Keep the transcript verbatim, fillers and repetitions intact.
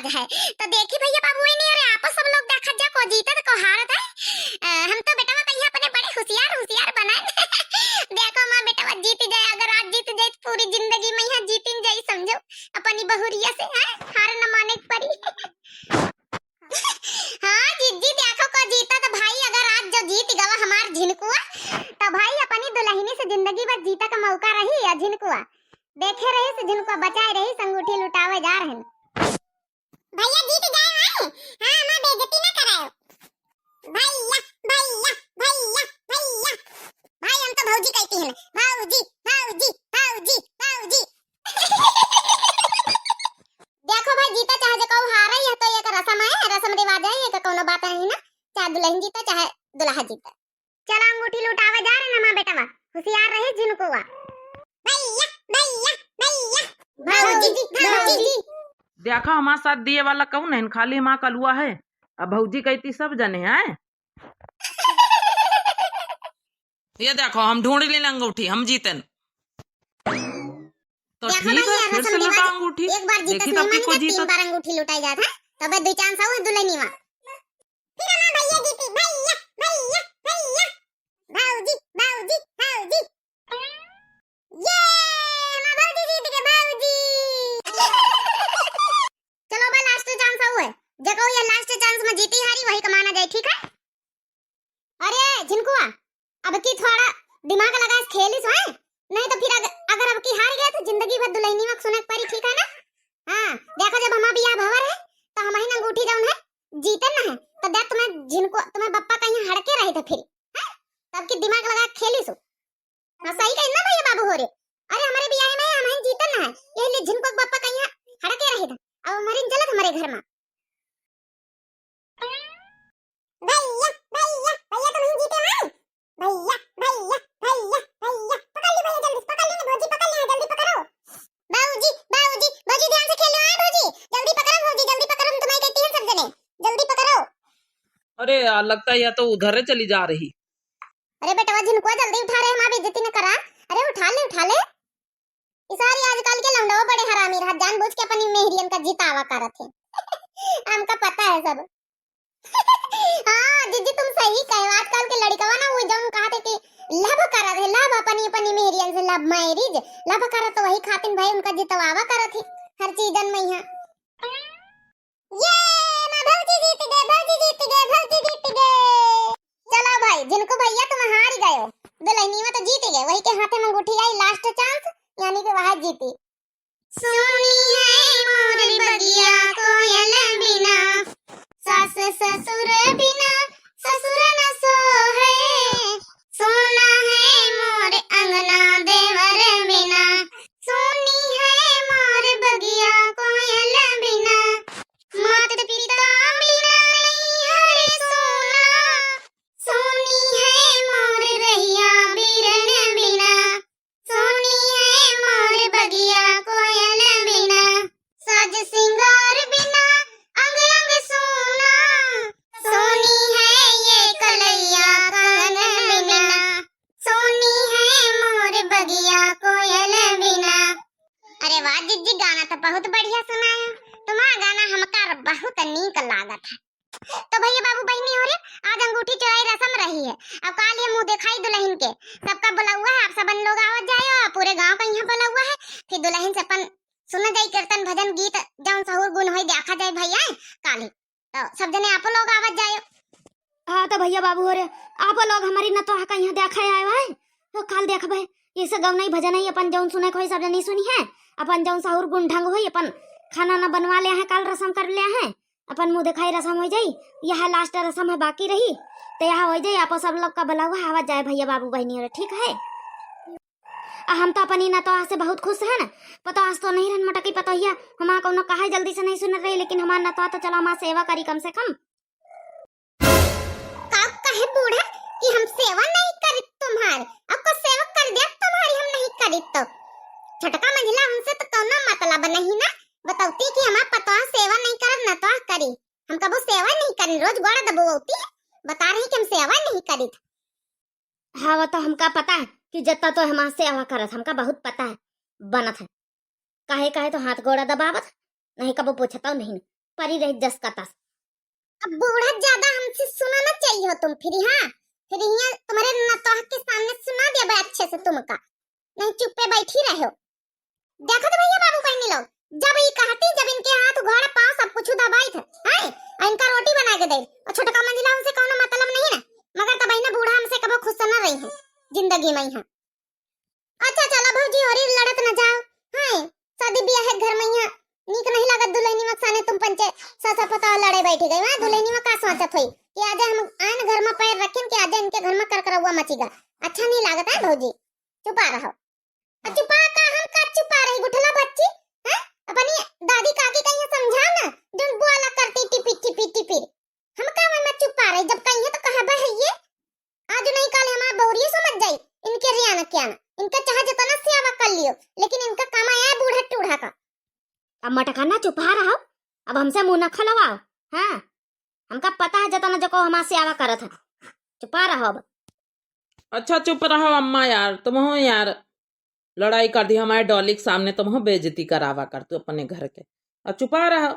है। तो देखी भइया बाबू, वही नहीं, अरे आपो सब लोग देखत जा, को जीतत को हारत है। अ, हम तो बेटवा कहिया अपने बड़े होशियार होशियार बनाए। देखो हमार बेटवा जीत जाए, अगर आज जीत जाए तो पूरी जिंदगी में यहाँ जीतिन जाई, समझो, अपनी बहुरिया से, हैं? हार न माने के पड़ी। हाँ जिज्जी, देखो को जीतत भाई, अगर आज जो जीत गवा हमार झिनकुआ, तो भाई अपनी दुलहिनी से जिंदगी भर जीते का मौका रही या झिनकुआ। देखे रही से झिनकुआ बचाए रही, अंगूठी लुटावे जा रहे। भइया जीत जाए हैं। हाँ, हमार बेइज्जती ना करायो। भइया, भइया, भइया, भइया। भाई हम तो भौजी कहती हैं, भौजी, भौजी, भौजी, भौजी। देखो भाई, जीता चाहे जो कहू हारे, यह तो एक रस्म है, रस्म रिवाज है, ये तो कोनो बात नहीं ना। चाहे दुलहिन जीता चाहे दुलहा जीता। चला अंगूठी लुटावे जा रहे ना माँ बेटवा, होशियार रही झिनकुआ। भइया, भइया, भइया। भौजी, भौजी। देखा हमार साथ दिए वाला कौन है, खाली हमार कलुआ है। अब भौजी कहती सब जने हैं। ये देखो हम ढूंढ लेन अंगूठी, हम जीतन। तो देखो ठीक भइया, है, फिर रस्म से लुटा रिवाज, अंगूठी। एक बार जीतत देखी नहीं तब मानी, किसको जब तीन जीतत। बार अंगूठी लुटाई जात है, तो बस दो चांस आऊ दुलहिनी मा। फिर हमार भइया जीती, भइया, भइया, भइया। भौजी, भौजी, भौजी। ये हमार भौजी जीत गए, भौजी। चलो बा, लास्ट चांस आऊ है, जेको ये लास्ट चांस में जीती हारी वही कमाना जाए, ठीक है? अरे झिनकुआ, अब की थोड़ा दिमाग लगा के खेलिस है, नहीं तो फिर अग-, अगर अब की हार गए तो जिंदगी भर दुलहिनी मा सुने के पड़ी, ठीक है ना? हाँ, देखो जब हमार बियाह भवर है तो हम ही ना अंगूठी जौन है जीते ना है, तो देख तुम्हें झिनकुआ, तुम्हें बप्पा कहीं हड़के रही थे फिर, हैं? तब की दिमाग लगा के खेलिस हो। हाँ, सही कही ना भइया बाबू हो रे। अरे हमारे बियाह में हम ही जीते ना है, यही लिए झिनकुआ के बप्पा कहीं हड़के रही थे, अब हमारे चलत हमारे घर में। भइया, भइया, भइया, तुम ही जीते हो। भइया, भइया, भइया, भइया, पकड़ ली भइया, जल्दी से पकड़ ली ना भौजी, पकड़ ली ना, जल्दी पकड़ो। बाबूजी, बाबूजी, भौजी ध्यान से खेलो, हाँ भौजी, जल्दी पकड़ो भौजी, जल्दी पकड़ो, हम तुम्हें कहती हैं सब जने, जल्दी पकड़ो। अरे यार, लगता है यह तो उधर चली जा रही। अरे बेटवा झिनकुआ, जल्दी उठा रे, हमार बेइज्जती न करा। अरे उठा ले, उठा ले। ई सारी आजकल के लौंडवा बड़े हरामी रहत, जानबूझ के अपनी मेहरियन का जितावा करत है। हमका पता है सब। हाँ जिज्जी, तुम सही कहे, आजकल के लड़कवा ना वो जौन कहत है कि love करत है, love, अपनी अपनी मेहरियन से love marriage, love करत, तो वही खातिन भाई उनका जितवावा करत है हर चीजन में यहाँ। ये माँ भौजी जीत गए, भौजी जीत गए, भौजी जीत गए। चलो भाई, झिनकू भइया तुम हार गयो, दुलहिनिया तो जीत गए, वही के हाथे में अंगूठी आई, last chance, यानी कि वह जीती। सुनी है मोर बगिया कोयल बिना, सास ससुर बिना, ससुर न सोहे। सुना है मोर अंगना देवर बिना, सुनी है मोर बगिया कोयल बिना। मात पिता बिना नैहर सूना, सुनी है मोर रहिया बीरन बिना। सुनी है मोर बगिया कोयल बिना, साज सिंगार बिना, अंग अंग सूना। सुनी है ये कलैया कानन बिना, सुनी है मोर बगिया कोयल बिना। अरे वाह जिज्जी, गाना तो बहुत बढ़िया सुनाया। तुम्हारा गाना हमका बहुत नीक लागत है। तो भइया बाबू बहिनी हो रे, आज अंगूठी चोराई रस्म रही है। अब काल ये मुँह देखाई दुलहिन के, सबका बुलउआ है, आप सबन लोग आवत जायो, पूरे गाँव का यहाँ बुलउआ है। फिर दुलहिन से अपन सुना जाई कीर्तन भजन गीत, जौन सहूर गुन होई देखा जाए भइया काल ही। तो सब जने आपो लोग आवत जायो। हाँ तो भइया बाबू हो रे, आपो लोग हमारी नतोहा का यहाँ देखा आयो है, तो काल देखबे, ये से गौनई भजन है, अपन जौन सुने के होई सब जनी सुनी है, अपन जौन सहूर गुन ढंग होई, अपन खाना ना बनवा ले हैं, काल रस्म कर ले हैं, अपन मुँह देखाई रस्म हो जाई, यह last रस्म है बाकी रही, तो यह हो जाई, आपो सब लोग का बुलावा आवत जाए भइया बाबू बहिनी हो रे, ठीक है? आ हम तो अपनी नतोहा से बहुत खुश है ना। पतोह से तो नहीं रहन मोटकी पतोहिया, हमार कौनो कहाई जल्दी से नहीं सुनत रही, लेकिन हमार नतोहा तो चलो हमार सेवा करी कम से कम। का कहे बूढ़ा कि हम सेवा नहीं करी तुम्हारी, अब को सेवा कर दिया तुम्हारी हम नहीं करी तो। छोटका मंझला हमसे तो कौनो मतलब नहीं ना, बतौती कि हमार पतोह सेवा नहीं करत नतोहा करी, हम कबो सेवा नहीं करी, रोज गोड़ दबोती, बता रही कि हम सेवा नहीं करी। हाँ, वो तो हमका पता है कि जत्ता तो हमार सेवा करत, हमका बहुत पता है, बनत है। काहे, काहे तो हाथ गोड़ा दबावत, नहीं कबो पूछता नहीं। परी रही जस का तस। अब बूढ़ा ज्यादा हमसे सुना ना चाहिए हो तुम फिर, हाँ? फिर यहाँ तुम्हारे नतोह के सामने सुना दिया बे अच्छे से तुमका, नहीं चुप्पे बैठी रहो। देखो तो भैया बाबू बहनी लोग, जब ई कहती, जब इनके हाथ गोड़ पाँव सब कुछ दबाई थे, हैं? और इनका रोटी बना के दे, और छोटका मंझला उनसे कौनो मतलब नहीं ना, मगर तब ना बूढ़ा हमसे कबो खुश ना रही है जिंदगी में यहाँ। अच्छा चलो भौजी, होरी लड़त न जाओ, हैं? शादी ब्याह है घर में यहाँ, नीक नहीं लागत दुल्हनी मकसाने तुम पंचे सासा पता लड़े बैठ गए, हाँ? दुल्हनी में का सोचत होई कि आज हम आन घर में पैर रखें कि आज इनके घर में करकरौआ मचीगा, अच्छा नहीं लागत है भौजी, चुपा रहो। आ चुपा का, हम का चुपा रही गुठला बच्ची, हैं? अपनी दादी काकी का यहाँ समझाओ ना, जोन बोला करती टिपिर टिपिर टिपिर। हम का मन में चुपा रही, जब कहीं तो कहबे है ये। आज नहीं काल हमार बहुरिये समझ जाई, इनके रियान क्या ना, इनका चाहे जितना सेवा कर लियो, लेकिन इनका कमाया है बूढ़ा टूढ़ा का। अब मटकाना चुपा रहो, अब हमसे मुँह न खलवाओ, हाँ? हमका पता है जितना जो को हमार सेवा करत है, चुपा रहो अब। अच्छा चुप रहो अम्मा यार, तुम हो यार, लड़ाई कर दी हमारे डॉली के सामने, तुम हो बेइज्जती करावा कर तू अपने घर के। और चुपा रहो,